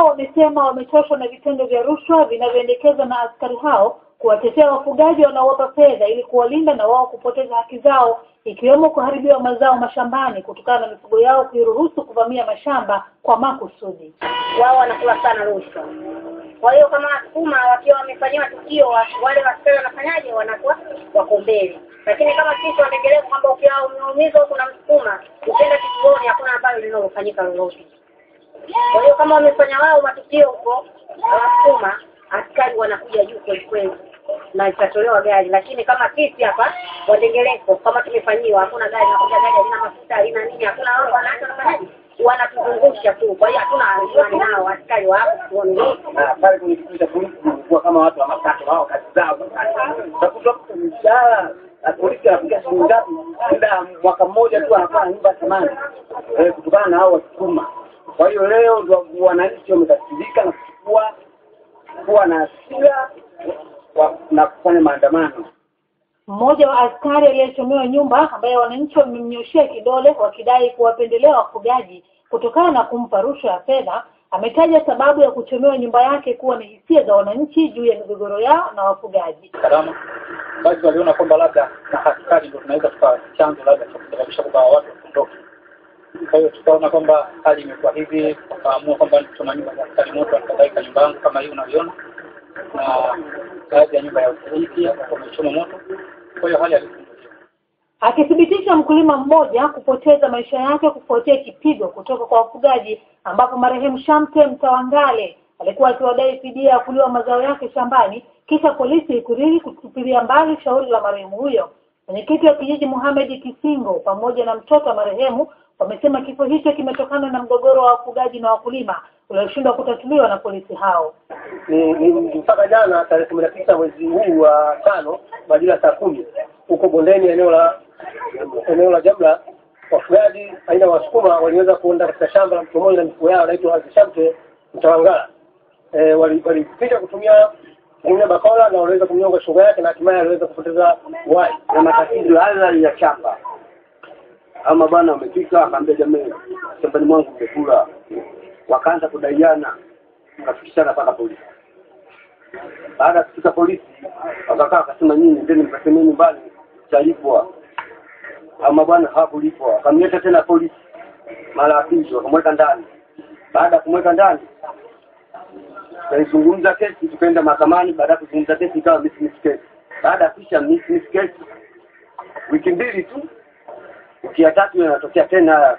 Wamesema wamechoshwa na vitendo vya rushwa vinavyoendekezwa na askari hao kuwatetea wafugaji wanaowapa fedha ili kuwalinda na wao kupoteza haki zao, ikiwemo kuharibiwa mazao mashambani kutokana na mifugo yao kuiruhusu kuvamia mashamba kwa makusudi. Wao wanakula sana rushwa. Kwa hiyo kama Wasukuma wakiwa wamefanyiwa tukio, wale askari wanafanyaje? Wanakuwa wako mbele. Lakini kama sisi wanaendelea kwamba ukiwa umeumizwa kuna Msukuma, ukienda kituoni hakuna ambalo linalofanyika lolote. Kwa hiyo kama wamefanya wao matukio huko Wasukuma, askari wanakuja juu kweli kweli na itatolewa gari. Lakini kama sisi hapa Wandengereko kama tumefanyiwa, hakuna gari, hakuna gari, halina mafuta, halina nini, hakuna. Wao wanaacha wanafanyaje? Wanatuzungusha tu. Kwa hiyo hatuna imani nao askari wa hapo. Na pale kwenye kituo cha polisi kulikuwa kama watu wa matatu, wao kazi zao. Utakuta mshahara na polisi anapiga shilingi ngapi? Muda mwaka mmoja tu anakuwa na nyumba thamani. Kutokana na hao Wasukuma. Kwa hiyo leo ndio wananchi wamekasirika na kuchukua kuwa na hasira na kufanya maandamano. Mmoja wa askari aliyechomewa nyumba ambaye wananchi wamemnyoshia kidole wakidai kuwapendelea wafugaji kutokana na kumpa rushwa ya fedha, ametaja sababu ya kuchomewa nyumba yake kuwa ni hisia za wananchi juu ya migogoro yao na wafugaji. Salama. Basi waliona kwamba labda na askari ndio tunaweza tukawa chanzo labda cha kusababisha kwamba watu waondoke. Kwa hiyo tukaona kwamba hali imekuwa hivi, tukaamua kwamba tuchoma nyumba za askari moto, kadhalika nyumba yangu kama hii unaiona, na baadhi ya nyumba ya usaliti wamechoma moto. Kwa hiyo hali haikuwa. Akithibitisha mkulima mmoja kupoteza maisha yake kufuatia kipigo kutoka kwa wafugaji, ambapo marehemu Shamte Mtawangale alikuwa akiwadai fidia ya kuliwa mazao yake shambani, kisha polisi ikuriri kutupilia mbali shauri la marehemu huyo. Mwenyekiti wa kijiji Mohamed Kisingo pamoja na mtoto wa marehemu wamesema kifo hicho kimetokana na mgogoro wa wafugaji na wakulima ulioshindwa kutatuliwa na polisi hao. Ni mpaka jana tarehe 19 mwezi huu wa 5 majira saa 10 huko bondeni eneo la Jamla, wafugaji aina Wasukuma waliweza kuenda katika shamba la mtu mmoja na mifugo yao anaitwa Shamte Mtawangala. Walipita kutumia bakola na waliweza kumnyonga shingo yake na hatimaye aliweza kupoteza uhai. Na matatizo haya ya shamba, ama bwana amefika akamwambia jamii, shambani mwangu mmekula. Wakaanza kudaiana, wakafikishana mpaka polisi. Baada ya kufika polisi, wakakaa wakasema nyinyi ndeni mkaseme nyumbani mtalipwa. Ama bwana hakulipwa. Wakamleta tena polisi mara ya pili, wakamweka ndani. Baada ya kumweka ndani, tulizungumza kesi, tukaenda mahakamani. Baada ya kuzungumza kesi ikawa dismiss case. Baada ya kisha dismiss case, wiki mbili tu, wiki ya tatu inatokea tena